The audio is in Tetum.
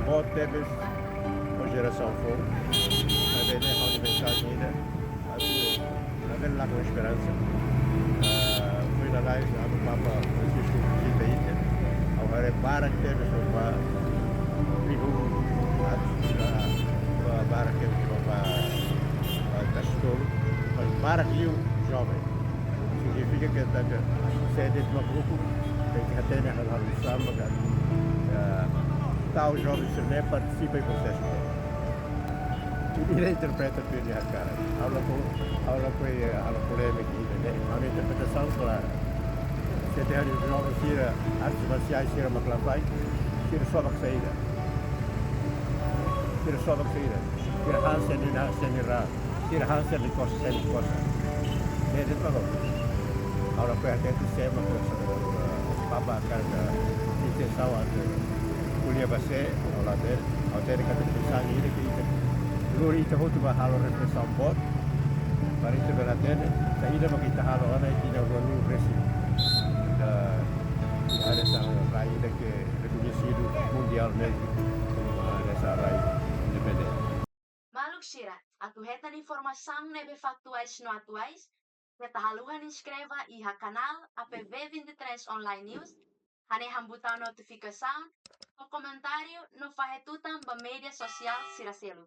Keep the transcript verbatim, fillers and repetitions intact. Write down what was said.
Boot tebes ba jerasaun foun. Maibé ne'e ha'u-nia mensajen ida, atu labele lakon esperansa. Ah, foin lalais Amu Papa Francisco vizita ita, ha'u haree barak tebes ba rihun atus, ah, ba barak tebes ba, ba, ba Kastolu, mas barak liu joven. Signifika katak se de'it mak grupu tenke hatene hal-hal sira-ne'e, eh, tau joven sira-ne'e partisipa iha prosesu. Ida interpreta tuir nia hakarak. Ha'u lakohi, ha'u lakohi, eh, halo polémika ida ne'e. Ha'u-nia interpretasaun klaru. Se dehan joven sira, artes marsiais sira mak la fahe, sira soba ka saida? Sira soba ka saida? Sira han sira-nia, sira-nia ran. Sira han sira-nia kosar, sira-nia kosar. Ne'e de'it mak ha'u. Ha'u lakohi hatete sé mak, eh, Papa hakarak intensaun atu ko'alia ba sé, ha'u la hatene. Ha'u hatene katak mensajen ida ke ita, lori ita hotu ba halo reflesaun boot, para ita bele hatene saida mak ita halo ona iha tinan rua nulu resin. Ita, ita hanesan rai ida ke rekoñesidu mundialmente komu hanesan rai independente. Maluk sira, atu hetan informasaun ne'ebé faktuais no atuais, keta haluha inskreve iha kanál A P V vinte e três Online News, hanehan butaun notifikasaun, no komentáriu no fahe tutan ba média sosiál sira seluk.